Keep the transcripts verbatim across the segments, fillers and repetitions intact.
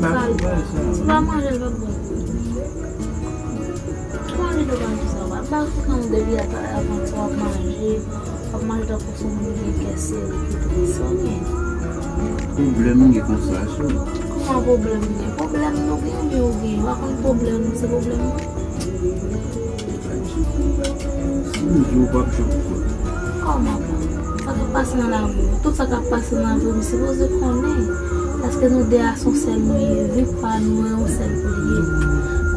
Sa l pa, si w pa manje, l p ap bon pou ou. Kòman li te manje sa? W ap ba ou kanm depi avan w ap manje, w ap manje tankou se yon moun ki gen kè sere ki tris. Sa w gen? Pwoblèm gen konsa, sou. Kòman pwoblèm gen? Pwoblèm nou gen, oubyen ou gen? W pa konn pwoblèm, se pwoblèm mwen. Si m di w p ap janm kwè. Kòman pa? Sa k ap pase nan lavi w? Tout sa k ap pase nan lavi w, m sipoze konnen. Paske nou de a se yon sèl nou ye, vi pa nou an yon sèl pou l ye.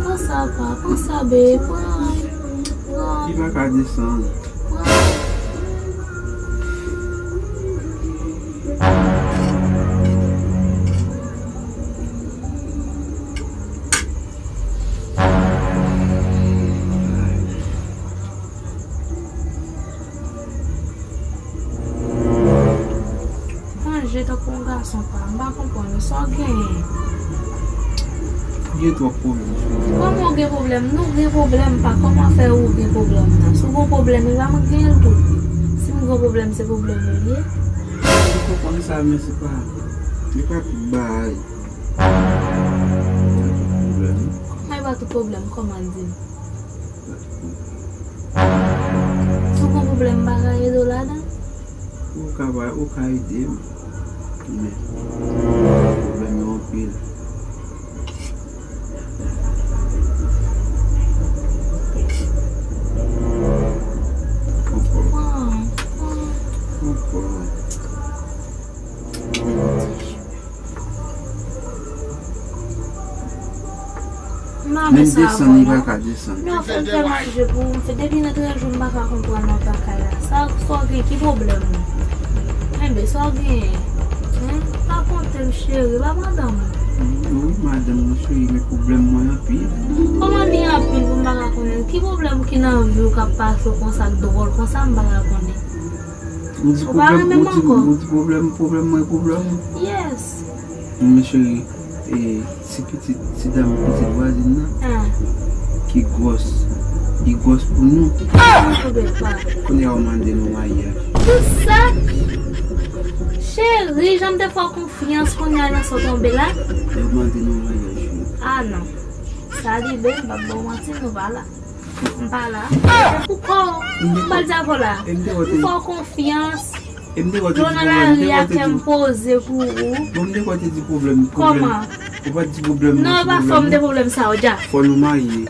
Pran sa pa, pran sa bebe, pran, pran. Li pa ka desann. Pran. Manje tankou yon gason pa, m pa konprann ou, sa w genyen? Ou gen twòp pwoblèm, cheri. Kòman w gen pwoblèm? Nou gen pwoblèm pa, kòman fè ou gen pwoblèm nan? Si w gen pwoblèm, e pa mwen k genyen l tou. Si m gen pwoblèm, se pwoblèm ou l ye. Ou konprann sa, men se pa, se pa tout bagay. Pwoblèm. Kòman e pa tout pwoblèm? Kòman di m? Si w gen pwoblèm, m pa ka ede w ladan. Ou ka ba, ou ka ede m. Men, pwoblèm yo anpil. Pran, pran. Pran, pran. Menm desann, li pa ka desann. Non, fè m fè manje pou ou. M fè, depi nan trè jou, m pa ka konprann nan pa kay la. Sa, sa w gen, ki pwoblèm ou? Enben, sa w genyen? Hen? Rakonte m, cheri, pa madanm ou. Wi, madanm mwen, cheri, men pwoblèm mwen anpil. Kòman li anpil pou m pa ka konnen? Ki pwoblèm ki nan vi w k ap pase w konsa, k dwòl konsa, m pa ka konnen? Ou di pwoblèm, ou di, ou di pwoblèm, pwoblèm mwen, pwoblèm ou? Yes. Men cheri, e, ti pitit, ti dam pitit vwazin nan, ki gwòs, li gwòs pou nou. Kounye a w mande nou maryaj. Ki sa? Cheri, jan m te fè w konfyans, kounye a nan sa w tonbe la? Yo mande nou maryaj, cheri. Ah non. Sa rive, m p ap ba w manti, nou pa la. M pa la. Pou kò w, m pa l di avè w la. M fè w konfyans. Lè w nan lari a, kè m poze pou ou. Bon, m te kwè w te di pwoblèm, pwoblèm. Kòman? Ou pa t di pwoblèm. Non, e pa fò m te pwoblèm sa yo, dja. Fò nou marye.